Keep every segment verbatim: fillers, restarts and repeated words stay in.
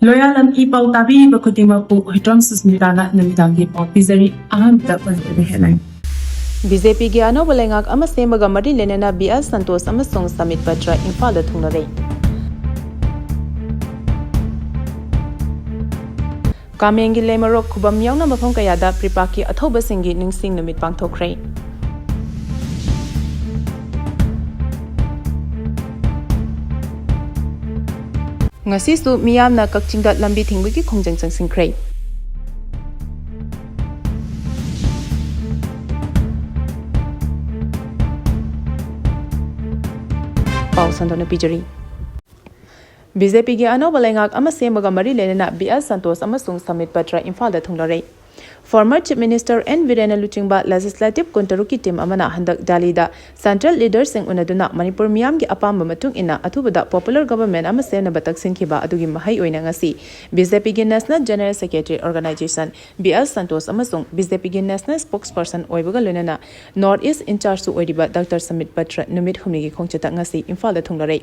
ꯂꯣꯌꯥꯂꯝ E ꯄꯥꯎ ꯇꯥꯕꯤꯔꯤꯕ ꯈꯨꯗꯤꯡꯃꯛꯄꯨ ꯍꯨꯏꯗ꯭ꯔꯣꯝ ꯁꯨꯁꯃꯤꯇꯥꯅ ꯅꯨꯃꯤꯗꯥꯡꯒꯤ ꯄꯥꯎ ꯄꯤꯖꯔꯤ꯫ ꯑꯍꯥꯟꯕꯗ ꯄꯟꯖꯕ headline꯫ ꯕꯤ ꯖꯦ ꯄꯤꯒꯤ ꯑꯅꯧꯕ ꯂꯩꯉꯥꯛ ꯑꯃ ꯁꯦꯝꯕꯒ ꯃꯔꯤ ꯂꯩꯅꯅ ꯕꯤ ꯑꯦꯜ ꯁꯟꯇꯣꯁ ꯑꯃꯁꯨꯡ ꯁꯃꯤꯠ ꯄꯇ꯭ꯔ ꯏꯝꯐꯥꯜꯗ ꯊꯨꯡꯂꯔꯦ꯫ ꯀꯥꯃꯦꯡꯒꯤ ꯂꯩꯃꯔꯣꯛ ꯈꯨꯕꯝ ꯌꯥꯎꯅ ꯃꯐꯝ ꯀꯌꯥꯗ ꯄ꯭ꯔꯤꯄꯥꯛꯀꯤ ꯑꯊꯧꯕꯁꯤꯡꯒꯤ ꯅꯤꯡꯁꯤꯡ ꯅꯨꯃꯤꯠ ꯄꯥꯡꯊꯣꯛꯈ꯭ꯔꯦ꯫ ꯉꯁꯤꯁꯨ ꯃꯤꯌꯥꯝꯅ ꯀꯛꯆꯤꯡꯗ ꯂꯝꯕꯤ ꯊꯤꯡꯕꯒꯤ ꯈꯣꯡꯖꯪ ꯆꯪꯁꯤꯟꯈ꯭ꯔꯦ꯫ ꯄꯥꯎ ꯁꯟꯗꯣꯛꯅ ꯄꯤꯖꯔꯤ꯫ ꯕꯤ ꯖꯦ ꯄꯤꯒꯤ ꯑꯅꯧꯕ ꯂꯩꯉꯥꯛ ꯑꯃ ꯁꯦꯝꯕꯒ ꯃꯔꯤ ꯂꯩꯅꯅ ꯕꯤ ꯑꯦꯜ ꯁꯟꯇꯣꯁ ꯑꯃꯁꯨꯡ ꯁꯃꯤꯠ ꯄꯇ꯭ꯔ ꯏꯝꯐꯥꯜꯗ ꯊꯨꯡꯂꯔꯦ꯫ Former Chief Minister ꯑꯦꯟ ꯕꯤꯔꯦꯟꯅ ꯂꯨꯆꯤꯡꯕ Legislative ꯀꯨꯟꯇꯔꯨꯛꯀꯤ team ꯑꯃꯅ ꯍꯟꯗꯛ ꯗꯦꯜꯂꯤꯗ Central Leaderꯁꯤꯡ ꯎꯅꯗꯨꯅ ꯃꯅꯤꯄꯨꯔ ꯃꯤꯌꯥꯝꯒꯤ ꯑꯄꯥꯝꯕ ꯃꯇꯨꯡ ꯏꯟꯅ ꯑꯊꯨꯕꯗ popular government ꯑꯃ ꯁꯦꯝꯅꯕ ꯇꯛꯁꯤꯟꯈꯤꯕ ꯑꯗꯨꯒꯤ ꯃꯍꯩ ꯑꯣꯏꯅ ꯉꯁꯤ ꯕꯤ ꯖꯦ ꯄꯤꯒꯤ National General Secretary Organization B L Santosh ꯑꯃꯁꯨꯡ ꯕꯤ ꯖꯦ ꯄꯤꯒꯤ National Spokesperson ꯑꯣꯏꯕꯒ ꯂꯣꯏꯅꯅ North East in-charge ꯁꯨ ꯑꯣꯏꯔꯤꯕ ꯗꯥꯛꯇꯔ ꯁꯃꯤꯠ ꯄꯇ꯭ꯔ ꯅꯨꯃꯤꯠ ꯍꯨꯝꯅꯤꯒꯤ ꯈꯣꯡꯆꯠꯇ ꯉꯁꯤ ꯏꯝꯐꯥꯜꯗ ꯊꯨꯡꯂꯔꯦ꯫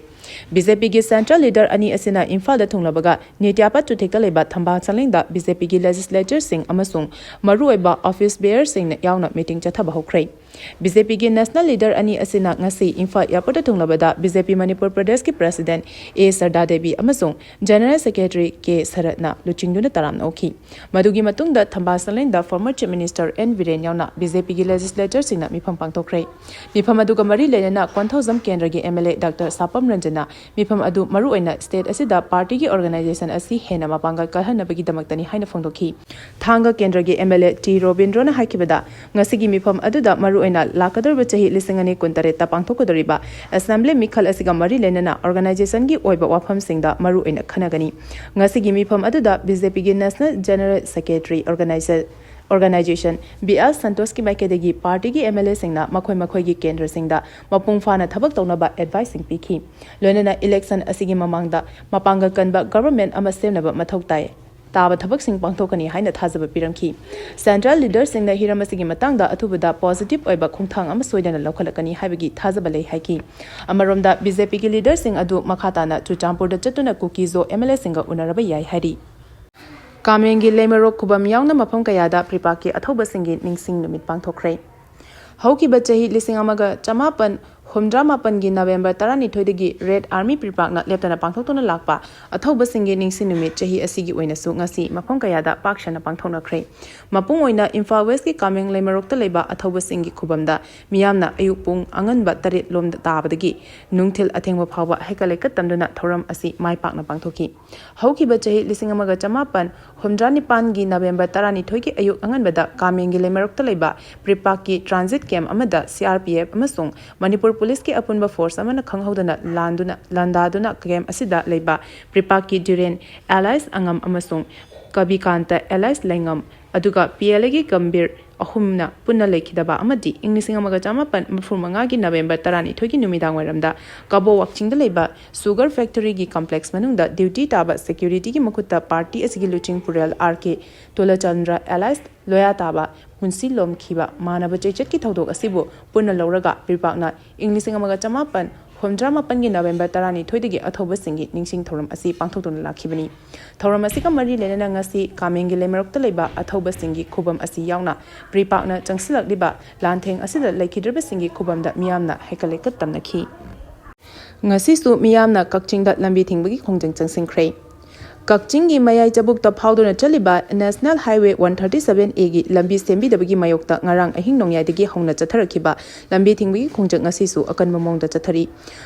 ꯕꯤ ꯖꯦ ꯄꯤꯒꯤ Central Leader ꯑꯅꯤ ꯑꯁꯤꯅ ꯏꯝꯐꯥꯜꯗ ꯊꯨꯡꯂꯕꯒ ꯅꯤꯇ꯭ꯌꯥꯄꯠ ꯆꯨꯊꯦꯛꯇ ꯂꯩꯕ ꯊꯝꯕꯥꯜ ꯁꯪꯂꯦꯟꯗ ꯕꯤ ꯖꯦ ꯄꯤꯒꯤ Legislatureꯁꯤꯡ ꯑꯃꯁꯨꯡ ꯃꯔꯨꯑꯣꯏꯕ office bearerꯁꯤꯡꯅ ꯌꯥꯎꯅ meeting ꯆꯠꯊꯕ ꯍꯧꯈ꯭ꯔꯦ꯫ ꯕꯤ ꯖꯦ ꯄꯤꯒꯤ National Leader ꯑꯅꯤ ꯑꯁꯤꯅ ꯉꯁꯤ ꯏꯝꯐꯥꯜ airportꯇ ꯊꯨꯡꯂꯕꯗ ꯕꯤ ꯖꯦ ꯄꯤ ꯃꯅꯤꯄꯨꯔ ꯄ꯭ꯔꯗꯦꯁꯀꯤ President ꯑꯦ ꯁꯔꯗꯥ ꯗꯦꯕꯤ ꯑꯃꯁꯨꯡ General Secretary ꯀꯦ ꯁꯔꯠꯅ ꯂꯨꯆꯤꯡꯗꯨꯅ ꯇꯔꯥꯝꯅ ꯑꯣꯛꯈꯤ꯫ ꯃꯗꯨꯒꯤ ꯃꯇꯨꯡꯗ ꯊꯝꯕꯥꯜ ꯁꯪꯂꯦꯟꯗ former Chief Minister N Biren ꯌꯥꯎꯅ ꯕꯤ ꯖꯦ ꯄꯤꯒꯤ Legislatureꯁꯤꯡꯅ ꯃꯤꯐꯝ ꯄꯥꯡꯊꯣꯛꯈ꯭ꯔꯦ꯫ ꯃꯤꯐꯝ ꯑꯗꯨꯒ ꯃꯔꯤ ꯂꯩꯅꯅ ꯀꯣꯟꯊꯧꯖꯝ ꯀꯦꯟꯗ꯭ꯔꯒꯤ ꯑꯦꯝ ꯑꯦꯜ ꯑꯦ ꯗꯥꯛꯇꯔ ꯁꯥꯄꯝ ꯔꯟꯖꯟꯅ ꯃꯤꯐꯝ ꯑꯗꯨ ꯃꯔꯨꯑꯣꯏꯅ state ꯑꯁꯤꯗ partyꯒꯤ organization ꯑꯁꯤ ꯍꯦꯟꯅ ꯃꯄꯥꯡꯒꯜ ꯀꯜꯍꯟꯅꯕꯒꯤꯗꯃꯛꯇꯅꯤ ꯍꯥꯏꯅ ꯐꯣꯡꯗꯣꯛꯈꯤ꯫ ꯊꯥꯡꯒ ꯀꯦꯟꯗ꯭ꯔꯒꯤ ꯑꯦꯝ ꯑꯦꯜ ꯑꯦ ꯇꯤ ꯔꯣꯕꯤꯟꯗ꯭ꯔꯣꯅ ꯍꯥꯏꯈꯤꯕꯗ, ꯉꯁꯤꯒꯤ ꯃꯤꯐꯝ ꯑꯗꯨꯗ ꯃꯔꯨꯑꯣꯏꯅ ꯂꯥꯛꯀꯗꯧꯔꯤꯕ ꯆꯍꯤ ꯂꯤꯁꯤꯡ ꯑꯅꯤ ꯀꯨꯟꯇꯔꯦꯠꯇ ꯄꯥꯡꯊꯣꯛꯀꯗꯧꯔꯤꯕ assembly ꯃꯤꯈꯜ ꯑꯁꯤꯒ ꯃꯔꯤ ꯂꯩꯅꯅ organizationꯒꯤ ꯑꯣꯏꯕ ꯋꯥꯐꯝꯁꯤꯡꯗ ꯃꯔꯨꯑꯣꯏꯅ ꯈꯟꯅꯒꯅꯤ꯫ ꯉꯁꯤꯒꯤ ꯃꯤꯐꯝ ꯑꯗꯨꯗ ꯕꯤ ꯖꯦ ꯄꯤꯒꯤ National General Secretary Organizer Organization B L ꯁꯟꯇꯣꯁꯀꯤ ꯃꯥꯏꯀꯩꯗꯒꯤ partyꯒꯤ ꯑꯦꯝ ꯑꯦꯜ ꯑꯦꯁꯤꯡꯅ ꯃꯈꯣꯏ ꯃꯈꯣꯏꯒꯤ ꯀꯦꯟꯗ꯭ꯔꯁꯤꯡꯗ ꯃꯄꯨꯡ ꯐꯥꯅ ꯊꯕꯛ ꯇꯧꯅꯕ adviceꯁꯤꯡ ꯄꯤꯈꯤ꯫ ꯂꯣꯏꯅꯅ election ꯑꯁꯤꯒꯤ ꯃꯃꯥꯡꯗ ꯃꯄꯥꯡꯒꯜ ꯀꯟꯕ government ꯑꯃ ꯁꯦꯝꯅꯕ ꯃꯊꯧ ꯇꯥꯏ꯫ ꯇꯥꯕ ꯊꯕꯛꯁꯤꯡ ꯄꯥꯡꯊꯣꯛꯀꯅꯤ ꯍꯥꯏꯅ ꯊꯥꯖꯕ ꯄꯤꯔꯝꯈꯤ꯫ ꯁꯦꯟꯇ꯭ꯔꯦꯜ ꯂꯤꯗꯔꯁꯤꯡꯅ ꯍꯤꯔꯝ ꯑꯁꯤꯒꯤ ꯃꯇꯥꯡꯗ ꯑꯊꯨꯕꯗ ꯄꯣꯖꯤꯇꯤꯚ ꯑꯣꯏꯕ ꯈꯣꯡꯊꯥꯡ ꯑꯃ ꯁꯣꯏꯗꯅ ꯂꯧꯈꯠꯂꯛꯀꯅꯤ ꯍꯥꯏꯕꯒꯤ ꯊꯥꯖꯕ ꯂꯩ ꯍꯥꯏꯈꯤ꯫ ꯑꯃꯔꯣꯝꯗ, ꯕꯤ ꯖꯦ ꯄꯤꯒꯤ ꯂꯤꯗꯔꯁꯤꯡ ꯑꯗꯨ ꯃꯈꯥ ꯇꯥꯅ ꯆꯨꯔꯆꯥꯟꯄꯨꯔꯗ ꯆꯠꯇꯨꯅ ꯀꯨꯀꯤꯖꯣ ꯑꯦꯝ ꯑꯦꯜ ꯑꯦꯁꯤꯡꯒ ꯎꯅꯔꯕ ꯌꯥꯏ ꯍꯥꯏꯔꯤ꯫ ꯀꯥꯃꯦꯡꯒꯤ ꯂꯩꯃꯔꯣꯛ ꯈꯨꯕꯝ ꯌꯥꯎꯅ ꯃꯐꯝ ꯀꯌꯥꯗ ꯄ꯭ꯔꯤꯄꯥꯛꯀꯤ ꯑꯊꯧꯕꯁꯤꯡꯒꯤ ꯅꯤꯡꯁꯤꯡ ꯅꯨꯃꯤꯠ ꯄꯥꯡꯊꯣꯛꯈ꯭ꯔꯦ꯫ ꯍꯧꯈꯤꯕ ꯆꯍꯤ ꯂꯤꯁꯤꯡ ꯑꯃꯒ ꯆꯃꯥꯄꯟ ꯍꯨꯝꯗ꯭ꯔꯥ ꯃꯥꯄꯟꯒꯤ ꯅꯕꯦꯝꯕꯔ ꯇꯔꯥꯅꯤꯊꯣꯏꯗꯒꯤ ꯔꯦꯗ ꯑꯥꯔꯃꯤ ꯄ꯭ꯔꯤꯄꯥꯛꯅ ꯂꯦꯞꯇꯅ ꯄꯥꯡꯊꯣꯛꯇꯨꯅ ꯂꯥꯛꯄ ꯑꯊꯧꯕꯁꯤꯡꯒꯤ ꯅꯤꯡꯁꯤꯡ ꯅꯨꯃꯤꯠ ꯆꯍꯤ ꯑꯁꯤꯒꯤ ꯑꯣꯏꯅꯁꯨ ꯉꯁꯤ ꯃꯐꯝ ꯀꯌꯥꯗ ꯄꯥꯛ ꯁꯟꯅ ꯄꯥꯡꯊꯣꯛꯅꯈ꯭ꯔꯦ꯫ ꯃꯄꯨꯡ ꯑꯣꯏꯅ ꯏꯝꯐꯥꯜ ꯋꯦꯁꯀꯤ ꯀꯥꯃꯦꯡ ꯂꯩꯃꯔꯣꯛꯇ ꯂꯩꯕ ꯑꯊꯧꯕꯁꯤꯡꯒꯤ ꯈꯨꯕꯝꯗ ꯃꯤꯌꯥꯝꯅ ꯑꯌꯨꯛ ꯄꯨꯡ ꯑꯉꯟꯕ ꯇꯔꯦꯠ ꯂꯣꯝꯗ ꯇꯥꯕꯗꯒꯤ ꯅꯨꯡꯊꯤꯜ ꯑꯊꯦꯡꯕ ꯐꯥꯎꯕ ꯍꯩꯀꯠ ꯂꯩꯀꯠ ꯇꯝꯗꯨꯅ ꯊꯧꯔꯝ ꯑꯁꯤ ꯃꯥꯏ ꯄꯥꯛꯅ ꯄꯥꯡꯊꯣꯛꯈꯤ꯫ ꯍꯧꯈꯤꯕ ꯆꯍꯤ ꯂꯤꯁꯤꯡ ꯑꯃꯒ ꯆꯃꯥꯄꯟ ꯍꯨꯝꯗ꯭ꯔꯥ ꯅꯤꯄꯥꯟꯒꯤ ꯅꯕꯦꯝꯕꯔ ꯇꯔꯥꯅꯤꯊꯣꯏꯒꯤ ꯑꯌꯨꯛ ꯑꯉꯟꯕꯗ ꯀꯥꯃꯦꯡꯒꯤ ꯂꯩꯃꯔꯣꯛꯇ ꯂꯩꯕ ꯄ꯭ꯔꯤꯄꯥꯛꯀꯤ ꯇ꯭ꯔꯥꯟꯖꯤꯠ ꯀꯦꯝꯞ ꯑꯃꯗ ꯁꯤ ꯑꯥꯔ ꯄꯤ ꯑꯦꯐ ꯑꯃꯁꯨꯡ ꯃꯅꯤꯄꯨꯔ ꯄꯨꯂꯤꯁꯀꯤ ꯑꯄꯨꯟꯕ ꯐꯣꯔꯁ ꯑꯃꯅ ꯈꯪꯍꯧꯗꯅ ꯂꯥꯟꯗꯨꯅ, ꯂꯥꯟꯗꯥꯗꯨꯅ ꯀꯦꯝꯞ ꯑꯁꯤꯗ ꯂꯩꯕ ꯄ꯭ꯔꯤꯄꯥꯛꯀꯤ ꯗ꯭ꯌꯨꯔꯦꯟ ꯑꯦꯂꯥꯏꯁ ꯑꯉꯝ ꯑꯃꯁꯨꯡ ꯀꯕꯤꯀꯥꯟꯇ ꯑꯦꯂꯥꯏꯁ ꯂꯩꯉꯝ, ꯑꯗꯨꯒ ꯄꯤ ꯑꯦꯜ ꯑꯦꯒꯤ ꯒꯝꯚꯤꯔ ꯑꯍꯨꯝꯅ ꯄꯨꯟꯅ ꯂꯩꯈꯤꯗꯕ ꯑꯃꯗꯤ ꯏꯪ ꯂꯤꯁꯤꯡ ꯑꯃꯒ ꯆꯃꯥꯄꯟ ꯃꯔꯤꯐꯨ ꯃꯉꯥꯒꯤ ꯅꯕꯦꯝꯕꯔ ꯇꯔꯥꯅꯤꯊꯣꯏꯒꯤ ꯅꯨꯃꯤꯗꯥꯡ ꯋꯥꯏꯔꯝꯗ ꯀꯕꯣ ꯋꯥꯛꯆꯤꯡꯗ ꯂꯩꯕ ꯁꯨꯒꯔ ꯐꯦꯛꯇꯔꯤꯒꯤ ꯀꯝꯄ꯭ꯂꯦꯛꯁ ꯃꯅꯨꯡꯗ ꯗ꯭ꯌꯨꯇꯤ ꯇꯥꯕ ꯁꯦꯀ꯭ꯌꯨꯔꯤꯇꯤꯒꯤ ꯃꯈꯨꯠꯇ ꯄꯥꯔꯇꯤ ꯑꯁꯤꯒꯤ ꯂꯨꯆꯤꯡ ꯄꯨꯔꯦꯜ ꯑꯥꯔ ꯀꯦ ꯇꯣꯂꯆꯟꯗ꯭ꯔ ꯑꯦꯂꯥꯏꯁ ꯂꯣꯌꯥ ꯇꯥꯕ ꯄꯨꯟꯁꯤ ꯂꯣꯝꯈꯤꯕ ꯃꯥꯟꯅꯕ ꯆꯩꯆꯠꯀꯤ ꯊꯧꯗꯣꯛ ꯑꯁꯤꯕꯨ ꯄꯨꯟꯅ ꯂꯧꯔꯒ ꯄ꯭ꯔꯤꯄꯥꯛꯅ ꯏꯪ ꯂꯤꯁꯤꯡ ꯑꯃꯒ ꯆꯃꯥꯄꯟ ꯍꯨꯝꯗ꯭ꯔꯥ ꯃꯥꯄꯟꯒꯤ ꯅꯕꯦꯝꯕꯔ ꯇꯔꯥꯅꯤꯊꯣꯏꯗꯒꯤ ꯑꯊꯧꯕꯁꯤꯡꯒꯤ ꯅꯤꯡꯁꯤꯡ ꯊꯧꯔꯝ ꯑꯁꯤ ꯄꯥꯡꯊꯣꯛꯇꯨꯅ ꯂꯥꯛꯈꯤꯕꯅꯤ꯫ ꯊꯧꯔꯝ ꯑꯁꯤꯒ ꯃꯔꯤ ꯂꯩꯅꯅ ꯉꯁꯤ ꯀꯥꯃꯦꯡꯒꯤ ꯂꯩꯃꯔꯣꯛꯇ ꯂꯩꯕ ꯑꯊꯧꯕꯁꯤꯡꯒꯤ ꯈꯨꯕꯝ ꯑꯁꯤ ꯌꯥꯎꯅ ꯄ꯭ꯔꯤꯄꯥꯛꯅ ꯆꯪꯁꯤꯜꯂꯛꯂꯤꯕ ꯂꯥꯟꯊꯦꯡ ꯑꯁꯤꯗ ꯂꯩꯈꯤꯗ꯭ꯔꯕꯁꯤꯡꯒꯤ ꯈꯨꯕꯝꯗ ꯃꯤꯌꯥꯝꯅ ꯍꯩꯀꯠ ꯂꯩꯀꯠ ꯇꯝꯅꯈꯤ꯫ ꯉꯁꯤꯁꯨ ꯃꯤꯌꯥꯝꯅ ꯀꯛꯆꯤꯡꯗ ꯂꯝꯕꯤ ꯊꯤꯡꯕꯒꯤ ꯈꯣꯡꯖꯪ ꯆꯪꯁꯤꯟꯈ꯭ꯔꯦ꯫ ꯀꯛꯆꯤꯡꯒꯤ ꯃꯌꯥꯏ ꯆꯕꯨꯛꯇ ꯐꯥꯎꯗꯨꯅ ꯆꯠꯂꯤꯕ national highway one thirty seven ꯑꯦꯒꯤ ꯂꯝꯕꯤ ꯁꯦꯝꯕꯤꯗꯕꯒꯤ ꯃꯥꯌꯣꯛꯇ ꯉꯔꯥꯡ ꯑꯍꯤꯡ ꯅꯣꯡꯌꯥꯏꯗꯒꯤ ꯍꯧꯅ ꯆꯠꯊꯔꯛꯈꯤꯕ ꯂꯝꯕꯤ ꯊꯤꯡꯕꯒꯤ ꯈꯣꯡꯖꯪ ꯉꯁꯤꯁꯨ ꯑꯀꯟꯕ ꯃꯑꯣꯡꯗ ꯆꯠꯊꯔꯤ꯫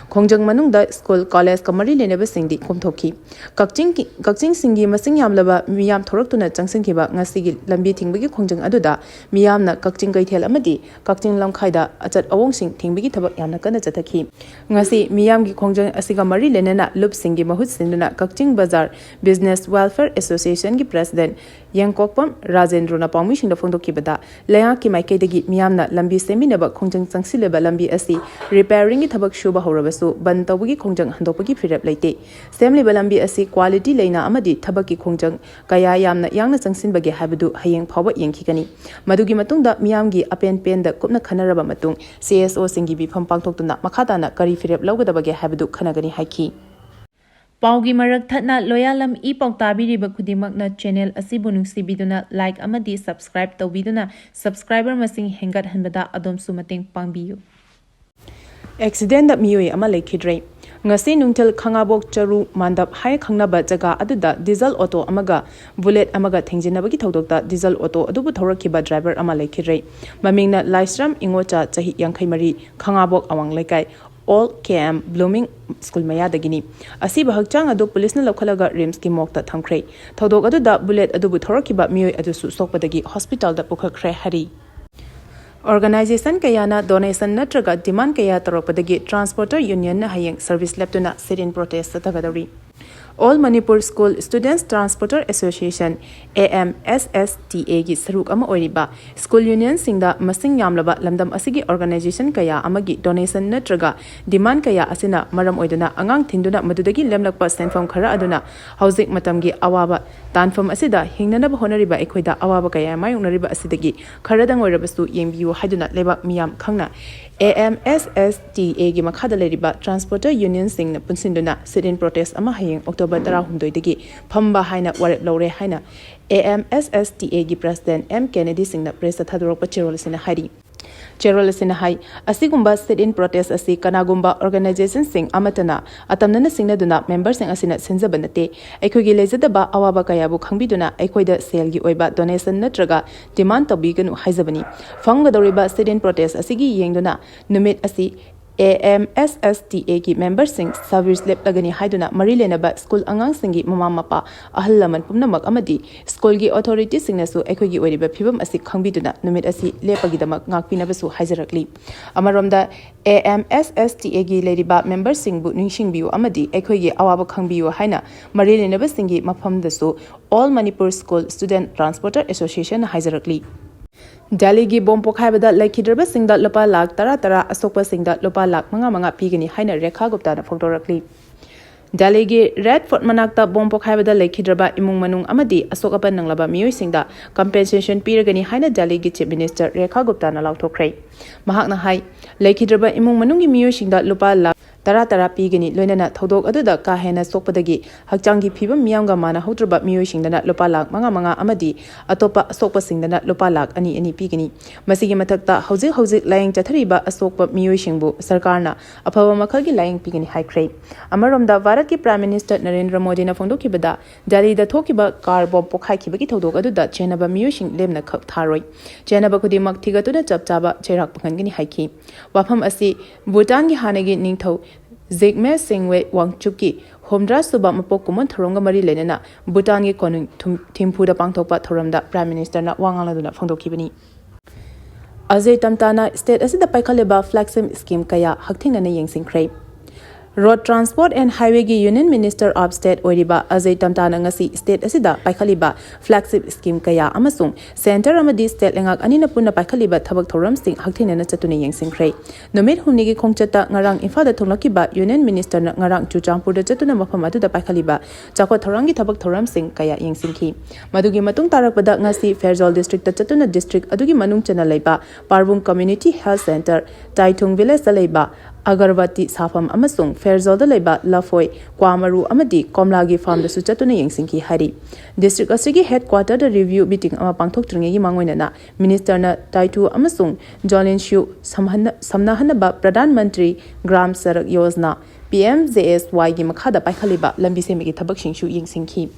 ꯈꯣꯡꯖꯪ ꯃꯅꯨꯡꯗ ꯁ꯭ꯀꯨꯜ, ꯀꯣꯂꯦꯖꯀ ꯃꯔꯤ ꯂꯩꯅꯕꯁꯤꯡꯗꯤ ꯀꯣꯝꯊꯣꯛꯈꯤ꯫ ꯀꯛꯆꯤꯡ, ꯀꯛꯆꯤꯡꯁꯤꯡꯒꯤ ꯃꯁꯤꯡ ꯌꯥꯝꯂꯕ ꯃꯤꯌꯥꯝ ꯊꯣꯔꯛꯇꯨꯅ ꯆꯪꯁꯤꯟꯈꯤꯕ ꯉꯁꯤꯒꯤ ꯂꯝꯕꯤ ꯊꯤꯡꯕꯒꯤ ꯈꯣꯡꯖꯪ ꯑꯗꯨꯗ ꯃꯤꯌꯥꯝꯅ ꯀꯛꯆꯤꯡ ꯀꯩꯊꯦꯜ ꯑꯃꯗꯤ ꯀꯛꯆꯤꯡ ꯂꯝꯈꯥꯏꯗ ꯑꯆꯠ ꯑꯋꯣꯡꯁꯤꯡ ꯊꯤꯡꯕꯒꯤ ꯊꯕꯛ ꯌꯥꯝꯅ ꯀꯟꯅ ꯆꯠꯊꯈꯤ꯫ ꯉꯁꯤ ꯃꯤꯌꯥꯝꯒꯤ ꯈꯣꯡꯖꯪ ꯑꯁꯤꯒ ꯃꯔꯤ ꯂꯩꯅꯅ ꯂꯨꯞꯁꯤꯡꯒꯤ ꯃꯍꯨꯠ ꯁꯤꯟꯗꯨꯅ ꯀꯛꯆꯤꯡ ꯕꯖꯥꯔ, Business Welfare Associationꯒꯤ President ꯌꯦꯡꯀꯣꯛꯄꯝ ꯔꯥꯖꯦꯟꯗ꯭ꯔꯣꯅ ꯄꯥꯎꯃꯤꯁꯤꯡꯗ ꯐꯣꯡꯗꯣꯛꯈꯤꯕꯗ, ꯂꯩꯉꯥꯛꯀꯤ ꯃꯥꯏꯀꯩꯗꯒꯤ ꯃꯤꯌꯥꯝꯅ ꯂꯝꯕꯤ ꯁꯦꯝꯕꯤꯅꯕ ꯈꯣꯡꯖꯪ ꯆꯪꯁꯤꯜꯂꯤꯕ ꯂꯝꯕꯤ ꯑꯁꯤ repairingꯒꯤ ꯊꯕꯛ ꯁꯨꯕ ꯍꯧꯔꯕꯁꯨ ꯕꯟ ꯇꯧꯕꯒꯤ ꯈꯣꯡꯖꯪ ꯍꯟꯗꯣꯛꯄꯒꯤ ꯐꯤꯔꯦꯞ ꯂꯩꯇꯦ꯫ ꯁꯦꯝꯂꯤꯕ ꯂꯝꯕꯤ ꯑꯁꯤ quality ꯂꯩꯅ ꯑꯃꯗꯤ ꯊꯕꯛꯀꯤ ꯈꯣꯡꯖꯪ ꯀꯌꯥ ꯌꯥꯝꯅ ꯌꯥꯡꯅ ꯆꯪꯁꯤꯟꯕꯒꯦ ꯍꯥꯏꯕꯗꯨ ꯍꯌꯦꯡ ꯐꯥꯎꯕ ꯌꯦꯡꯈꯤꯒꯅꯤ꯫ ꯃꯗꯨꯒꯤ ꯃꯇꯨꯡꯗ ꯃꯤꯌꯥꯝꯒꯤ ꯑꯄꯦꯟ ꯄꯦꯟꯗ ꯀꯨꯞꯅ ꯈꯟꯅꯔꯕ ꯃꯇꯨꯡ, CSOꯁꯤꯡꯒꯤ ꯃꯤꯐꯝ ꯄꯥꯡꯊꯣꯛꯇꯨꯅ ꯃꯈꯥ ꯇꯥꯅ ꯀꯔꯤ ꯐꯤꯔꯦꯞ ꯂꯧꯒꯗꯕꯒꯦ ꯍꯥꯏꯕꯗꯨ ꯈꯟꯅꯒꯅꯤ ꯍꯥꯏꯈꯤ꯫ ꯄꯥꯎꯒꯤ ꯃꯔꯛ ꯊꯠꯅ ꯂꯣꯌꯥꯂꯝ ꯏ ꯄꯥꯎ ꯇꯥꯕꯤꯔꯤꯕ ꯈꯨꯗꯤꯡꯃꯛꯅ channel ꯑꯁꯤꯕꯨ ꯅꯨꯡꯁꯤꯕꯤꯗꯨꯅ like ꯑꯃꯗꯤ subscribe ꯇꯧꯕꯤꯗꯨꯅ subscriber ꯃꯁꯤꯡ ꯍꯦꯟꯒꯠꯍꯟꯕꯗ ꯑꯗꯣꯝꯁꯨ ꯃꯇꯦꯡ ꯄꯥꯡꯕꯤꯌꯨ꯫ Accidentꯗ ꯃꯤꯑꯣꯏ ꯑꯃ ꯂꯩꯈꯤꯗ꯭ꯔꯦ꯫ ꯉꯁꯤ ꯅꯨꯡꯊꯤꯜ ꯈꯥꯉꯕꯣꯛ ꯆꯔꯨ ꯃꯥꯟꯗꯞ ꯍꯥꯏꯅ ꯈꯪꯅꯕ ꯖꯒꯥ ꯑꯗꯨꯗ diesel auto ꯑꯃꯒ bullet ꯑꯃꯒ ꯊꯦꯡꯖꯤꯟꯅꯕꯒꯤ ꯊꯧꯗꯣꯛꯇ diesel auto ꯑꯗꯨꯕꯨ ꯊꯧꯔꯛꯈꯤꯕ driver ꯑꯃ ꯂꯩꯈꯤꯗ꯭ꯔꯦ꯫ ꯃꯃꯤꯡꯅ ꯂꯥꯏꯁ꯭ꯔꯝ ꯏꯉꯣꯆꯥ, ꯆꯍꯤ ꯌꯥꯡꯈꯩ ꯃꯔꯤ, ꯈꯥꯉꯕꯣꯛ ꯑꯋꯥꯡ ꯂꯩꯀꯥꯏ, Old K M Blooming School ꯃꯌꯥꯗꯒꯤꯅꯤ꯫ ꯑꯁꯤꯕ ꯍꯛꯆꯥꯡ ꯑꯗꯨ ꯄꯨꯂꯤꯁꯅ ꯂꯧꯈꯠꯂꯒ RIMSꯀꯤ morgueꯇ ꯊꯝꯈ꯭ꯔꯦ꯫ ꯊꯧꯗꯣꯛ ꯑꯗꯨꯗ bullet ꯑꯗꯨꯕꯨ ꯊꯧꯔꯛꯈꯤꯕ ꯃꯤꯑꯣꯏ ꯑꯗꯨꯁꯨ ꯁꯣꯛꯄꯗꯒꯤ hospitalꯗ ꯄꯨꯈꯠꯈ꯭ꯔꯦ ꯍꯥꯏꯔꯤ꯫ Organisation ꯀꯌꯥꯅ donation ꯅꯠꯇ꯭ꯔꯒ demand ꯀꯌꯥ ꯇꯧꯔꯛꯄꯗꯒꯤ transporter unionꯅ ꯍꯌꯦꯡ service ꯂꯦꯞꯇꯨꯅ sit-in protest ꯆꯠꯊꯒꯗꯧꯔꯤ꯫ All Manipur School Students Transporter Association, AMSSTAꯒꯤ ꯁꯔꯨꯛ ꯑꯃ ꯑꯣꯏꯔꯤꯕ school unionꯁꯤꯡꯗ ꯃꯁꯤꯡ ꯌꯥꯝꯂꯕ ꯂꯝꯗꯝ ꯑꯁꯤꯒꯤ organisation ꯀꯌꯥ ꯑꯃꯒꯤ donation ꯅꯠꯇ꯭ꯔꯒ demand ꯀꯌꯥ ꯑꯁꯤꯅ ꯃꯔꯝ ꯑꯣꯏꯗꯨꯅ ꯑꯉꯥꯡ ꯊꯤꯟꯗꯨꯅ ꯃꯗꯨꯗꯒꯤ ꯂꯦꯝꯂꯛꯄ ꯁꯦꯟꯐꯝ ꯈꯔ ꯑꯗꯨꯅ ꯍꯧꯖꯤꯛ ꯃꯇꯝꯒꯤ ꯑꯋꯥꯕ ꯇꯥꯟꯐꯝ ꯑꯁꯤꯗ ꯍꯤꯡꯅꯅꯕ ꯍꯣꯠꯅꯔꯤꯕ ꯑꯩꯈꯣꯏꯗ ꯑꯋꯥꯕ ꯀꯌꯥ ꯃꯥꯌꯣꯛꯅꯔꯤꯕ ꯑꯁꯤꯗꯒꯤ ꯈꯔꯗꯪ ꯑꯣꯏꯔꯕꯁꯨ ꯌꯦꯡꯕꯤꯌꯨ ꯍꯥꯏꯗꯨꯅ ꯂꯩꯕꯥꯛ ꯃꯤꯌꯥꯝ ꯈꯪꯅ AMSSTAꯒꯤ ꯃꯈꯥꯗ ꯂꯩꯔꯤꯕ transporter unionꯁꯤꯡꯅ ꯄꯨꯟꯁꯤꯟꯗꯨꯅ sit-in protest ꯑꯃ ꯍꯌꯦꯡ October ꯇꯔꯥꯍꯨꯝꯗꯣꯏꯗꯒꯤ ꯐꯝꯕ ꯍꯥꯏꯅ ꯋꯥꯔꯦꯞ ꯂꯧꯔꯦ ꯍꯥꯏꯅ AMSSTAꯒꯤ President M Kennedy ꯁꯤꯡꯅ pressꯇ ꯊꯥꯗꯣꯔꯛꯄ ꯆꯦꯔꯣꯜ ꯑꯁꯤꯅ ꯍꯥꯏꯔꯤ꯫ ꯆꯦꯔꯣꯜ ꯑꯁꯤꯅ ꯍꯥꯏ, ꯑꯁꯤꯒꯨꯝꯕ sit-in protest ꯑꯁꯤ ꯀꯅꯥꯒꯨꯝꯕ organisationꯁꯤꯡ ꯑꯃꯠꯇꯅ ꯑꯇꯝꯅꯅ ꯁꯤꯡꯅꯗꯨꯅ memberꯁꯤꯡ ꯑꯁꯤꯅ ꯁꯤꯟꯖꯕ ꯅꯠꯇꯦ꯫ ꯑꯩꯈꯣꯏꯒꯤ ꯂꯩꯖꯗꯕ ꯑꯋꯥꯕ ꯀꯌꯥꯕꯨ ꯈꯪꯕꯤꯗꯨꯅ ꯑꯩꯈꯣꯏꯗ ꯁꯦꯜꯒꯤ ꯑꯣꯏꯕ donation ꯅꯠꯇ꯭ꯔꯒ demand ꯇꯧꯕꯤꯒꯅꯨ ꯍꯥꯏꯖꯕꯅꯤ꯫ ꯐꯝꯒꯗꯧꯔꯤꯕ sit-in protest ꯑꯁꯤꯒꯤ ꯌꯦꯡꯗꯨꯅ ꯅꯨꯃꯤꯠ ꯑꯁꯤ A M S S T ꯑꯦꯒꯤ ꯃꯦꯝꯕꯔꯁꯤꯡ ꯁꯔꯚꯤꯁ ꯂꯦꯞꯂꯒꯅꯤ ꯍꯥꯏꯗꯨꯅ ꯃꯔꯤ ꯂꯩꯅꯕ ꯁ꯭ꯀꯨꯜ ꯑꯉꯥꯡꯁꯤꯡꯒꯤ ꯃꯃꯥ ꯃꯄꯥ, ꯑꯍꯜ ꯂꯃꯟ ꯄꯨꯝꯅꯃꯛ ꯑꯃꯗꯤ ꯁ꯭ꯀꯨꯜꯒꯤ ꯑꯣꯊꯣꯔꯤꯇꯤꯁꯤꯡꯅꯁꯨ ꯑꯩꯈꯣꯏꯒꯤ ꯑꯣꯏꯔꯤꯕ ꯐꯤꯕꯝ ꯑꯁꯤ ꯈꯪꯕꯤꯗꯨꯅ ꯅꯨꯃꯤꯠ ꯑꯁꯤ ꯂꯦꯞꯄꯒꯤꯗꯃꯛ ꯉꯥꯛꯄꯤꯅꯕꯁꯨ ꯍꯥꯏꯖꯔꯛꯂꯤ꯫ ꯑꯃꯔꯣꯝꯗ, A M S S T ꯑꯦꯒꯤ ꯂꯩꯔꯤꯕ ꯃꯦꯝꯕꯔꯁꯤꯡꯕꯨ ꯅꯤꯡꯁꯤꯡꯕꯤꯌꯨ ꯑꯃꯗꯤ ꯑꯩꯈꯣꯏꯒꯤ ꯑꯋꯥꯕ ꯈꯪꯕꯤꯌꯨ ꯍꯥꯏꯅ ꯃꯔꯤ ꯂꯩꯅꯕꯁꯤꯡꯒꯤ ꯃꯐꯝꯗꯁꯨ All Manipur School Student Transporter Association ꯍꯥꯏꯖꯔꯛꯂꯤ꯫ ꯗꯦꯜꯂꯤꯒꯤ ꯕꯣꯝ ꯄꯣꯈꯥꯏꯕꯗ ꯂꯩꯈꯤꯗ꯭ꯔꯕꯁꯤꯡꯗ ꯂꯨꯄꯥ ꯂꯥꯈ ꯇꯔꯥ ꯇꯔꯥ, ꯑꯁꯣꯛꯄꯁꯤꯡꯗ ꯂꯨꯄꯥ ꯂꯥꯈ ꯃꯉꯥ ꯃꯉꯥ ꯄꯤꯒꯅꯤ ꯍꯥꯏꯅ ꯔꯦꯈꯥ ꯒꯨꯞꯇꯥꯅ ꯐꯣꯡꯗꯣꯔꯛꯂꯤ꯫ ꯗꯦꯜꯂꯤꯒꯤ ꯔꯦꯗ ꯐꯣꯔꯠ ꯃꯅꯥꯛꯇ ꯕꯣꯝ ꯄꯣꯈꯥꯏꯕꯗ ꯂꯩꯈꯤꯗ꯭ꯔꯕ ꯏꯃꯨꯡ ꯃꯅꯨꯡ ꯑꯃꯗꯤ ꯑꯁꯣꯛ ꯑꯄꯟ ꯅꯪꯂꯕ ꯃꯤꯑꯣꯏꯁꯤꯡꯗ ꯀꯝꯄꯦꯟꯁꯦꯁꯟ ꯄꯤꯔꯒꯅꯤ ꯍꯥꯏꯅ ꯗꯦꯜꯂꯤꯒꯤ ꯆꯤꯐ ꯃꯤꯅꯤꯁꯇꯔ ꯔꯦꯈꯥ ꯒꯨꯞꯇꯥꯅ ꯂꯥꯎꯊꯣꯛꯈ꯭ꯔꯦ꯫ ꯃꯍꯥꯛꯅ ꯍꯥꯏ, ꯂꯩꯈꯤꯗ꯭ꯔꯕ ꯏꯃꯨꯡ ꯃꯅꯨꯡꯒꯤ ꯃꯤꯑꯣꯏꯁꯤꯡꯗ ꯂꯨꯄꯥ ꯂꯥꯈ ꯇꯔꯥ ꯇꯔꯥ ꯄꯤꯒꯅꯤ, ꯂꯣꯏꯅꯅ ꯊꯧꯗꯣꯛ ꯑꯗꯨꯗ ꯀꯥ ꯍꯦꯟꯅ ꯁꯣꯛꯄꯗꯒꯤ ꯍꯛꯆꯥꯡꯒꯤ ꯐꯤꯕꯝ ꯃꯤꯌꯥꯝꯒ ꯃꯥꯟꯅꯍꯧꯗ꯭ꯔꯕ ꯃꯤꯑꯣꯏꯁꯤꯡꯗꯅ ꯂꯨꯄꯥ ꯂꯥꯈ ꯃꯉꯥ ꯃꯉꯥ ꯑꯃꯗꯤ ꯑꯇꯣꯞꯄ ꯑꯁꯣꯛꯄꯁꯤꯡꯗꯅ ꯂꯨꯄꯥ ꯂꯥꯈ ꯑꯅꯤ ꯑꯅꯤ ꯄꯤꯒꯅꯤ꯫ ꯃꯁꯤꯒꯤ ꯃꯊꯛꯇ ꯍꯧꯖꯤꯛ ꯍꯧꯖꯤꯛ ꯂꯥꯌꯦꯡ ꯆꯠꯊꯔꯤꯕ ꯑꯁꯣꯛꯄ ꯃꯤꯑꯣꯏꯁꯤꯡꯕꯨ ꯁꯔꯀꯥꯔꯅ ꯑꯐꯕ ꯃꯈꯜꯒꯤ ꯂꯥꯌꯦꯡ ꯄꯤꯒꯅꯤ ꯍꯥꯏꯈ꯭ꯔꯦ꯫ ꯑꯃꯔꯣꯝꯗ, ꯚꯥꯔꯠꯀꯤ ꯄ꯭ꯔꯥꯏꯝ ꯃꯤꯅꯤꯁꯇꯔ ꯅꯔꯦꯟꯗ꯭ꯔ ꯃꯣꯗꯤꯅ ꯐꯣꯡꯗꯣꯛꯈꯤꯕꯗ, ꯗꯦꯜꯂꯤꯗ ꯊꯣꯛꯈꯤꯕ ꯀꯥꯔ ꯕꯣꯝ ꯄꯣꯈꯥꯏꯈꯤꯕꯒꯤ ꯊꯧꯗꯣꯛ ꯑꯗꯨꯗ ꯆꯦꯟꯅꯕ ꯃꯤꯑꯣꯏꯁꯤꯡ ꯂꯦꯝꯅ ꯈꯛ ꯊꯥꯔꯣꯏ꯫ ꯆꯦꯟꯅꯕ ꯈꯨꯗꯤꯡꯃꯛ ꯊꯤꯒꯠꯇꯨꯅ ꯆꯞ ꯆꯥꯕ ꯆꯩꯔꯥꯛ ꯐꯪꯍꯟꯒꯅꯤ ꯍꯥꯏꯈꯤ꯫ ꯋꯥꯐꯝ ꯑꯁꯤ ꯚꯨꯇꯥꯟꯒꯤ ꯍꯥꯟꯅꯒꯤ ꯅꯤꯡꯊꯧ ꯖꯤꯒꯃꯦ ꯁꯤꯡꯋꯦ ꯋꯥꯡꯆꯨꯞꯀꯤ ꯍꯨꯝꯗ꯭ꯔꯥ ꯁꯨꯕ ꯃꯄꯣꯛ ꯀꯨꯝꯑꯣꯟ ꯊꯧꯔꯝꯒ ꯃꯔꯤ ꯂꯩꯅꯅ ꯚꯨꯇꯥꯟꯒꯤ ꯀꯣꯅꯨꯡ ꯊꯨꯝ-, ꯊꯤꯝꯐꯨꯗ ꯄꯥꯡꯊꯣꯛꯄ ꯊꯧꯔꯝꯗ ꯄ꯭ꯔꯥꯏꯝ ꯃꯤꯅꯤꯁꯇꯔꯅ ꯋꯥ ꯉꯥꯡꯂꯗꯨꯅ ꯐꯣꯡꯗꯣꯛꯈꯤꯕꯅꯤ꯫ ꯑꯖꯌ ꯇꯝꯇꯥꯅ ꯁ꯭ꯇꯦꯠ ꯑꯁꯤꯗ ꯄꯥꯏꯈꯠꯂꯤꯕ ꯐ꯭ꯂꯦꯒꯁꯤꯞ ꯁ꯭ꯀꯤꯝ ꯀꯌꯥ ꯍꯛꯊꯦꯡꯅꯅ ꯌꯦꯡꯁꯤꯟꯈ꯭ꯔꯦ꯫ ꯔꯣꯗ ꯇ꯭ꯔꯥꯟꯁꯄꯣꯔꯠ ꯑꯦꯟ ꯍꯥꯏꯋꯦꯒꯤ ꯌꯨꯅꯤꯌꯟ ꯃꯤꯅꯤꯁꯇꯔ ꯑꯣꯐ ꯁ꯭ꯇꯦꯠ ꯑꯣꯏꯔꯤꯕ ꯑꯖꯌ ꯇꯝꯇꯥꯅ ꯉꯁꯤ ꯁ꯭ꯇꯦꯠ ꯑꯁꯤꯗ ꯄꯥꯏꯈꯠꯂꯤꯕ ꯐ꯭ꯂꯦꯒꯁꯤꯞ ꯁ꯭ꯀꯤꯝ ꯀꯌꯥ ꯑꯃꯁꯨꯡ ꯁꯦꯟꯇꯔ ꯑꯃꯗꯤ ꯁ꯭ꯇꯦꯠ ꯂꯩꯉꯥꯛ ꯑꯅꯤꯅ ꯄꯨꯟꯅ ꯄꯥꯏꯈꯠꯂꯤꯕ ꯊꯕꯛ ꯊꯧꯔꯝꯁꯤꯡ ꯍꯛꯊꯦꯡꯅꯅ ꯆꯠꯇꯨꯅ ꯌꯦꯡꯁꯤꯟꯈ꯭ꯔꯦ꯫ ꯅꯨꯃꯤꯠ ꯍꯨꯝꯅꯤꯒꯤ ꯈꯣꯡꯆꯠꯇ ꯉꯔꯥꯡ ꯏꯝꯐꯥꯜꯗ ꯊꯨꯡꯂꯛꯈꯤꯕ ꯌꯨꯅꯤꯌꯟ ꯃꯤꯅꯤꯁꯇꯔꯅ ꯉꯔꯥꯡ ꯆꯨꯔꯆꯥꯟꯄꯨꯔꯗ ꯆꯠꯇꯨꯅ ꯃꯐꯝ ꯑꯗꯨꯗ ꯄꯥꯏꯈꯠꯂꯤꯕ ꯆꯥꯎꯈꯠ ꯊꯧꯔꯥꯡꯒꯤ ꯊꯕꯛ ꯊꯧꯔꯝꯁꯤꯡ ꯀꯌꯥ ꯌꯦꯡꯁꯤꯟꯈꯤ꯫ ꯃꯗꯨꯒꯤ ꯃꯇꯨꯡ ꯇꯥꯔꯛꯄꯗ ꯉꯁꯤ ꯐꯦꯔꯖꯥꯜ ꯗꯤꯁꯇ꯭ꯔꯤꯛꯇ ꯆꯠꯇꯨꯅ ꯗꯤꯁꯇ꯭ꯔꯤꯛ ꯑꯗꯨꯒꯤ ꯃꯅꯨꯡ ꯆꯟꯅ ꯂꯩꯕ ꯄꯥꯔꯕꯨꯡ ꯀꯝꯃ꯭ꯌꯨꯅꯤꯇꯤ ꯍꯦꯜꯊ ꯁꯦꯟꯇꯔ, ꯇꯥꯏꯊꯨꯡ ꯚꯤꯂꯦꯖꯇ ꯂꯩꯕ ꯑꯒꯔꯕꯇꯤ ꯁꯥꯐꯝ ꯑꯃꯁꯨꯡ ꯐꯦꯔꯖꯥꯜꯗ ꯂꯩꯕ ꯂꯐꯣꯏ, ꯀ꯭ꯋꯥ ꯃꯔꯨ ꯑꯃꯗꯤ ꯀꯣꯝꯂꯥꯒꯤ ꯐꯥꯔꯝꯗꯁꯨ ꯆꯠꯇꯨꯅ ꯌꯦꯡꯁꯤꯟꯈꯤ ꯍꯥꯏꯔꯤ꯫ ꯗꯤꯁꯇ꯭ꯔꯤꯛ ꯑꯁꯤꯒꯤ ꯍꯦꯗꯀ꯭ꯋꯥꯇꯔꯗ ꯔꯤꯚ꯭ꯌꯨ ꯃꯤꯇꯤꯡ ꯑꯃ ꯄꯥꯡꯊꯣꯛꯇ꯭ꯔꯤꯉꯩꯒꯤ ꯃꯥꯡꯑꯣꯏꯅꯅ ꯃꯤꯅꯤꯁꯇꯔꯅ ꯇꯥꯏꯊꯨ ꯑꯃꯁꯨꯡ ꯖꯣꯂꯤꯟꯁꯤꯌꯨ ꯁꯝꯍꯟꯅ-, ꯁꯝꯅꯍꯟꯅꯕ Pradhan Mantri Gram Sadak Yojana P M J S ꯋꯥꯏꯒꯤ ꯃꯈꯥꯗ ꯄꯥꯏꯈꯠꯂꯤꯕ ꯂꯝꯕꯤ ꯁꯦꯝꯕꯒꯤ ꯊꯕꯛꯁꯤꯡꯁꯨ ꯌꯦꯡꯁꯤꯟꯈꯤ꯫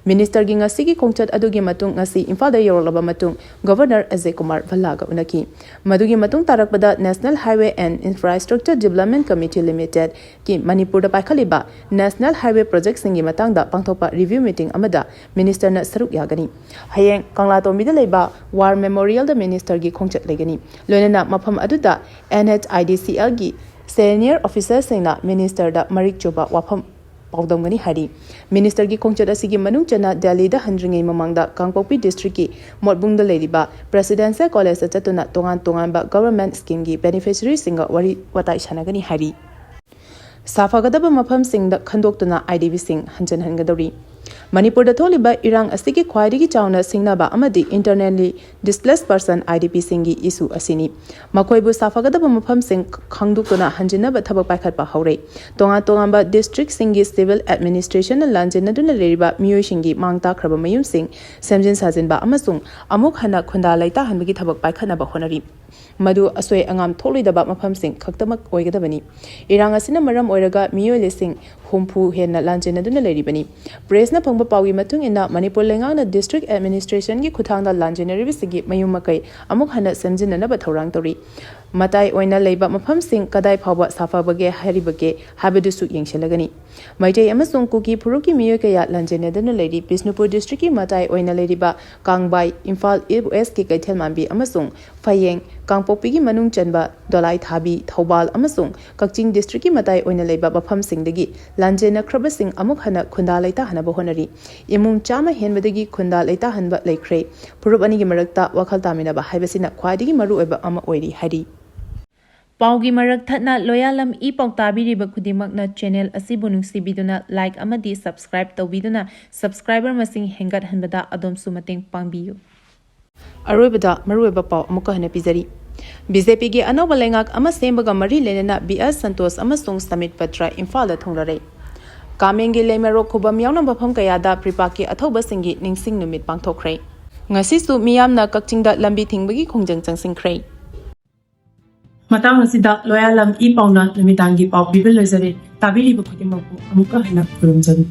ꯃꯤꯅꯤꯁꯇꯔꯒꯤ ꯉꯁꯤꯒꯤ ꯈꯣꯡꯆꯠ ꯑꯗꯨꯒꯤ ꯃꯇꯨꯡ ꯉꯁꯤ ꯏꯝꯐꯥꯜꯗ ꯌꯧꯔꯛꯂꯕ ꯃꯇꯨꯡ ꯒꯕꯔꯅꯔ ꯑꯖꯌ ꯀꯨꯃꯥꯔ ꯚꯜꯂꯥꯒ ꯎꯅꯈꯤ꯫ ꯃꯗꯨꯒꯤ ꯃꯇꯨꯡ ꯇꯥꯔꯛꯄꯗ National Highway and Infrastructure Development Committee Limited ꯀꯤ ꯃꯅꯤꯄꯨꯔꯗ ꯄꯥꯏꯈꯠꯂꯤꯕ National Highway projectꯁꯤꯡꯒꯤ ꯃꯇꯥꯡꯗ ꯄꯥꯡꯊꯣꯛꯄ review meeting ꯑꯃꯗ ꯃꯤꯅꯤꯁꯇꯔꯅ ꯁꯔꯨꯛ ꯌꯥꯒꯅꯤ꯫ ꯍꯌꯦꯡ ꯀꯪꯂꯥꯇꯣꯝꯕꯤꯗ ꯂꯩꯕ War Memorialꯗ ꯃꯤꯅꯤꯁꯇꯔꯒꯤ ꯈꯣꯡꯆꯠ ꯂꯩꯒꯅꯤ꯫ ꯂꯣꯏꯅꯅ ꯃꯐꯝ ꯑꯗꯨꯗ N H I D C Lꯒꯤ senior officerꯁꯤꯡꯅ ꯃꯤꯅꯤꯁꯇꯔꯗ ꯃꯔꯤꯛ ꯆꯨꯕ ꯋꯥꯐꯝ ꯄꯥꯎꯗꯝꯒꯅꯤ ꯍꯥꯏꯔꯤ꯫ ꯃꯤꯅꯤꯁꯇꯔꯒꯤ ꯈꯣꯡꯆꯠ ꯑꯁꯤꯒꯤ ꯃꯅꯨꯡ ꯆꯟꯅ ꯗꯦꯜꯂꯤꯗ ꯍꯟꯗ꯭ꯔꯤꯉꯩ ꯃꯃꯥꯡꯗ ꯀꯥꯡꯄꯣꯛꯄꯤ districtꯀꯤ ꯃꯣꯠꯕꯨꯡꯗ ꯂꯩꯔꯤꯕ Presidential Collegeꯇ ꯆꯠꯇꯨꯅ ꯇꯣꯉꯥꯟ ꯇꯣꯉꯥꯟꯕ government schemeꯒꯤ beneficiaryꯁꯤꯡꯒ ꯋꯥꯔꯤ ꯋꯥꯇꯥꯏ ꯁꯥꯟꯅꯒꯅꯤ ꯍꯥꯏꯔꯤ꯫ ꯁꯥꯐꯒꯗꯕ ꯃꯐꯝꯁꯤꯡꯗ ꯈꯟꯗꯣꯛꯇꯨꯅ I D Pꯁꯤꯡ ꯍꯟꯖꯤꯟꯍꯟꯒꯗꯧꯔꯤ꯫ ꯃꯅꯤꯄꯨꯔꯗ ꯊꯣꯛꯂꯤꯕ ꯏꯔꯥꯡ ꯑꯁꯤꯒꯤ ꯈ꯭ꯋꯥꯏꯗꯒꯤ ꯆꯥꯎꯅ ꯁꯤꯡꯅꯕ ꯑꯃꯗꯤ internally displaced person I D Pꯁꯤꯡꯒꯤ issue ꯑꯁꯤꯅꯤ꯫ ꯃꯈꯣꯏꯕꯨ ꯁꯥꯐꯒꯗꯕ ꯃꯐꯝꯁꯤꯡ ꯈꯪꯗꯣꯛꯇꯨꯅ ꯍꯟꯖꯤꯟꯅꯕ ꯊꯕꯛ ꯄꯥꯏꯈꯠꯄ ꯍꯧꯔꯦ꯫ ꯇꯣꯉꯥꯟ ꯇꯣꯉꯥꯟꯕ districtꯁꯤꯡꯒꯤ civil administrationꯅ ꯂꯥꯟꯖꯦꯟꯅꯗꯨꯅ ꯂꯩꯔꯤꯕ ꯃꯤꯑꯣꯏꯁꯤꯡꯒꯤ ꯃꯥꯡ ꯇꯥꯛꯈ꯭ꯔꯕ ꯃꯌꯨꯝꯁꯤꯡ ꯁꯦꯝꯖꯤꯟ ꯁꯥꯖꯤꯟꯕ ꯑꯃꯁꯨꯡ ꯑꯃꯨꯛ ꯍꯟꯅ ꯈꯨꯟꯗꯥ ꯂꯩꯇꯥꯍꯟꯕꯒꯤ ꯊꯕꯛ ꯄꯥꯏꯈꯠꯅꯕ ꯍꯣꯠꯅꯔꯤ꯫ ꯃꯗꯨ ꯑꯁꯣꯏ ꯑꯉꯥꯝ ꯊꯣꯛꯂꯣꯏꯗꯕ ꯃꯐꯝꯁꯤꯡ ꯈꯛꯇꯃꯛ ꯑꯣꯏꯒꯗꯕꯅꯤ꯫ ꯏꯔꯥꯡ ꯑꯁꯤꯅ ꯃꯔꯝ ꯑꯣꯏꯔꯒ ꯃꯤꯑꯣꯏ ꯂꯤꯁꯤꯡ ꯍꯨꯝꯐꯨ ꯍꯦꯟꯅ ꯂꯥꯟꯖꯦꯟꯅꯗꯨꯅ ꯂꯩꯔꯤꯕꯅꯤ꯫ Pressꯅ ꯐꯪꯕ ꯄꯥꯎꯒꯤ ꯃꯇꯨꯡ ꯏꯟꯅ, ꯃꯅꯤꯄꯨꯔ ꯂꯩꯉꯥꯛꯅ district administrationꯒꯤ ꯈꯨꯠꯊꯥꯡꯗ ꯂꯥꯟꯖꯦꯟꯅꯔꯤꯕꯁꯤꯡꯒꯤ ꯃꯌꯨꯝ ꯃꯀꯩ ꯑꯃꯨꯛ ꯍꯟꯅ ꯁꯦꯝꯖꯤꯟꯅꯅꯕ ꯊꯧꯔꯥꯡ ꯇꯧꯔꯤ꯫ ꯃꯇꯥꯏ ꯑꯣꯏꯅ ꯂꯩꯕ ꯃꯐꯝꯁꯤꯡ ꯀꯗꯥꯏ ꯐꯥꯎꯕ ꯁꯥꯐꯕꯒꯦ ꯍꯥꯏꯔꯤꯕꯒꯦ ꯍꯥꯏꯕꯗꯨꯁꯨ ꯌꯦꯡꯁꯤꯜꯂꯒꯅꯤ꯫ ꯃꯩꯇꯩ ꯑꯃꯁꯨꯡ ꯀꯨꯀꯤ ꯐꯨꯔꯨꯞꯀꯤ ꯃꯤꯑꯣꯏ ꯀꯌꯥ ꯂꯥꯟꯖꯦꯟꯅꯗꯨꯅ ꯂꯩꯔꯤ꯫ ꯕꯤꯁꯅꯨꯄꯨꯔ districtꯀꯤ ꯃꯇꯥꯏ ꯑꯣꯏꯅ ꯂꯩꯔꯤꯕ ꯀꯥꯡꯕꯥꯏ, ꯏꯝꯐꯥꯜ East Westꯀꯤ ꯀꯩꯊꯦꯜ ꯃꯥꯟꯕꯤ ꯑꯃꯁꯨꯡ ꯐꯌꯦꯡ, ꯀꯥꯡꯄꯣꯛꯄꯤꯒꯤ ꯃꯅꯨꯡ ꯆꯟꯕ ꯗꯣꯂꯥꯏ ꯊꯥꯕꯤ, ꯊꯧꯕꯥꯜ ꯑꯃꯁꯨꯡ ꯀꯛꯆꯤꯡ districtꯀꯤ ꯃꯇꯥꯏ ꯑꯣꯏꯅ ꯂꯩꯕ ꯃꯐꯝꯁꯤꯡꯗꯒꯤ ꯂꯥꯟꯖꯦꯟꯅꯈ꯭ꯔꯕꯁꯤꯡ ꯑꯃꯨꯛ ꯍꯟꯅ ꯈꯨꯟꯗꯥ ꯂꯩꯇꯥꯍꯟꯅꯕ ꯍꯣꯠꯅꯔꯤ꯫ ꯏꯃꯨꯡ ꯆꯥꯝꯃ ꯍꯦꯟꯕꯗꯒꯤ ꯈꯨꯟꯗꯥ ꯂꯩꯇꯥꯍꯟꯕ ꯂꯩꯈ꯭ꯔꯦ꯫ ꯐꯨꯔꯨꯞ ꯑꯅꯤꯒꯤ ꯃꯔꯛꯇ ꯋꯥꯈꯜ ꯇꯥꯃꯤꯟꯅꯕ ꯍꯥꯏꯕꯁꯤꯅ ꯈ꯭ꯋꯥꯏꯗꯒꯤ ꯃꯔꯨꯑꯣꯏꯕ ꯑꯃ ꯑꯣꯏꯔꯤ ꯍꯥꯏꯔꯤ꯫ ꯄꯥꯎꯒꯤ ꯃꯔꯛ ꯊꯠꯅ ꯂꯣꯌꯥꯂꯝ ꯏ ꯄꯥꯎ ꯇꯥꯕꯤꯔꯤꯕ ꯈꯨꯗꯤꯡꯃꯛꯅ channel ꯑꯁꯤꯕꯨ ꯅꯨꯡꯁꯤꯕꯤꯗꯨꯅ like ꯑꯃꯗꯤ subscribe ꯇꯧꯕꯤꯗꯨꯅ subscriber ꯃꯁꯤꯡ ꯍꯦꯟꯒꯠꯍꯟꯕꯗ ꯑꯗꯣꯝꯁꯨ ꯃꯇꯦꯡ ꯄꯥꯡꯕꯤꯌꯨ꯫ ꯑꯔꯣꯏꯕꯗ ꯃꯔꯨꯑꯣꯏꯕ ꯄꯥꯎ ꯑꯃꯨꯛꯀ ꯍꯟꯅ ꯄꯤꯖꯔꯤ꯫ BJPꯒꯤ ꯑꯅꯧꯕ ꯂꯩꯉꯥꯛ ꯑꯃ ꯁꯦꯝꯕꯒ ꯃꯔꯤ ꯂꯩꯅꯅ ꯕꯤ ꯑꯦꯁ ꯁꯟꯇꯣꯁ ꯑꯃꯁꯨꯡ ꯁꯃꯤꯠ ꯄꯇ꯭ꯔ ꯏꯝꯐꯥꯜꯗ ꯊꯨꯡꯂꯔꯦ꯫ ꯀꯥꯃꯦꯡꯒꯤ ꯂꯩꯃꯔꯣꯛ ꯈꯨꯕꯝ ꯌꯥꯎꯅ ꯃꯐꯝ ꯀꯌꯥꯗ ꯄ꯭ꯔꯤꯄꯥꯛꯀꯤ ꯑꯊꯧꯕꯁꯤꯡꯒꯤ ꯅꯤꯡꯁꯤꯡ ꯅꯨꯃꯤꯠ ꯄꯥꯡꯊꯣꯛꯈ꯭ꯔꯦ꯫ ꯉꯁꯤꯁꯨ ꯃꯤꯌꯥꯝꯅ ꯀꯛꯆꯤꯡꯗ ꯂꯝꯕꯤ ꯊꯤꯡꯕꯒꯤ ꯈꯣꯡꯖꯪ ꯆꯪꯁꯤꯟꯈ꯭ꯔꯦ꯫ ꯃꯇꯥꯡ ꯑꯁꯤꯗ ꯂꯣꯌꯥꯂꯝ ꯏ ꯄꯥꯎꯅ ꯅꯨꯃꯤꯗꯥꯡꯒꯤ ꯄꯥꯎ ꯄꯤꯕ ꯂꯣꯏꯖꯔꯦ꯫ ꯇꯥꯕꯤꯔꯤꯕ ꯈꯨꯗꯤꯡꯃꯛꯄꯨ ꯑꯃꯨꯛꯀ ꯍꯟꯅ ꯈꯨꯔꯨꯝꯖꯔꯤ꯫